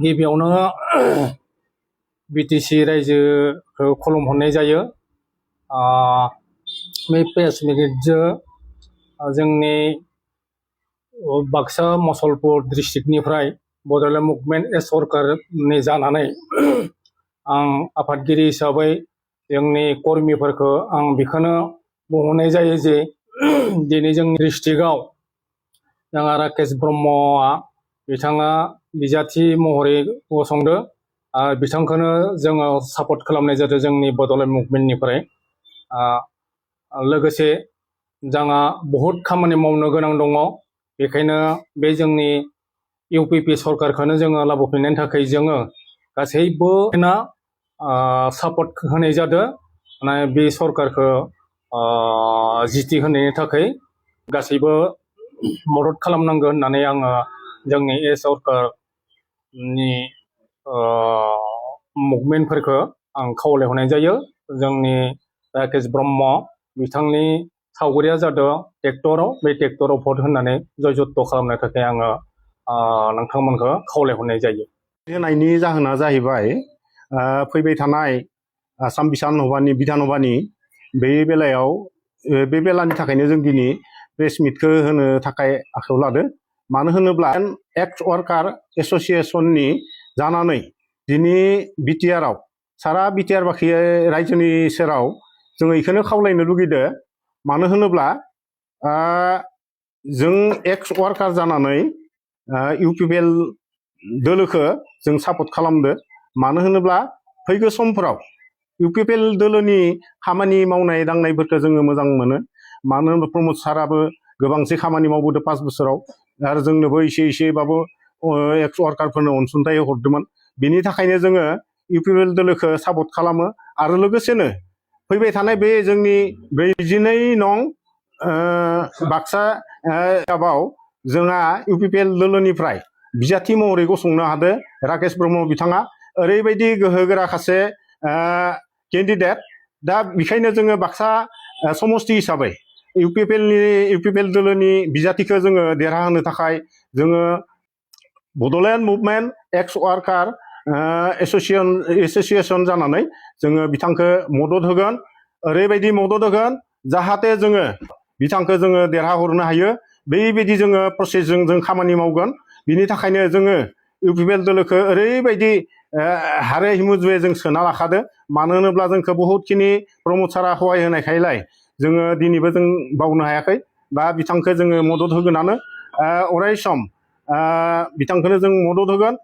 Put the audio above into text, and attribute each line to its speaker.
Speaker 1: गिबियावनो बिटिसि रायजोखौ खुलुमहरनाय जायो। बे प्रेस मिटजों जोंनि बाक्सा मसलपुर डिस्ट्रिक्टनिफ्राय बड'लेण्ड मुभमेन्ट ए सरकारनि जानानै आं आफादगिरि हिसाबै जोंनि कर्मिफोरखौ आं बेखौनो बुंहरनाय जायो जे दिनै जोंनि डिस्ट्रिक्टआव जोंहा राकेश ब्रह्मआ बिथाङा बिजाथि महरै गसंदों। बिथांखौनो जोङो सापर्ट खालामनाय जादों जोंनि बड'लेण्ड मुभमेन्टनिफ्राय। लोगोसे जोंहा बहुद खामानि मावनो गोनां दङ। बेखायनो बे जोंनि इउपिपि सरकारखौनो जोङो लाबोफिननायनि थाखाय जोङो गासैबो सापर्ट होनाय जादों। बे सरकारखौ जिथि होनायनि थाखाय गासैबो मदद खालामनांगौ होननानै आङो जोंनि सरकारनि मुभमेन्टफोरखौ आं खावलायहरनाय जायो। जोंनि राकेश ब्रह्म बिथांनि सावगारिया जादों ट्रेक्टराव, बे ट्रेक्टराव भट होनानै जयजत्त खालामनो थाखाय आङो नोंथांमोनखौ खावलायहरनाय जायो।
Speaker 2: होनायनि जाहोना जाहैबाय फैबाय थानाय आसाम बिधान सभानि बे बेलायाव बे बेलानि थाखायनो जों दिनै प्रेस मिटखौ होनो थाखाय आखायाव लादों। मानो होनोब्ला एक्स वार्कार एस'सिएशननि जानानै दिनै बिटिआरआव सारा बिटिआर बाखि रायजोनि सेराव जों बेखौनो खावलायनो लुगैदों। मानो होनोब्ला जों एक्स वार्कार जानानै इउपिपिएल दोलोखौ जों सापर्ट खालामदो। मानो होनोब्ला फैगौ समफोराव इउपिपिएल दोलोनि खामानि मावनाय दांनायफोरखौ जोङो मोजां मोनो। मानो होनोब्ला प्रमद साराबो गोबांसे खामानि मावबोदों 5 बोसोराव आरो जोंनोबो एसेबाबो एक्स वार्कारफोरनो अनसुंथाइ हरदोंमोन। बिनि थाखायनो जोङो इउपिपिएल दोलोखौ सापर्ट खालामो। आरो लोगोसेनो फैबाय थानाय बे जोंनि 42 नं बाक्सा आव जोंहा इउपिपिएल दोलोनिफ्राय बिजाथि महरै गसंनो हादों राकेश ब्रह्म बिथाङा। ओरैबायदि गोहोगोरा सासे केन्डिडेट। दा बेखायनो जोङो बाक्सा समस्ति हिसाबै इउपिपिएल दोलोनि बिजाथिखौ जोङो देरहाहोनो थाखाय जोङो बड'लेण्ड मुभमेन्ट एक्स वार्कार एस'सिएशन जानानै जोङो बिथांखौ मदद होगोन। ओरैबायदि मदद होगोन जाहाथे जोङो बिथांखौ जोङो देरहाहरनो हायो। बेबायदि जोङो प्रसेसजों जों खामानि मावगोन। बिनि थाखायनो जोङो इउपिपिएल दोलोखौ ओरैबायदि हारे हिमुजुवे जों सोना लाखादो। मानो होनोब्ला जोंखौ बहुतखिनि प्रमद सारा सहाय होनायखायलाय जोङो दिनैबो जों बावनो हायाखै बा बिथांखौ जोङो मदद होगोनानो। अराय सम बिथांखौनो जों मदद होगोन।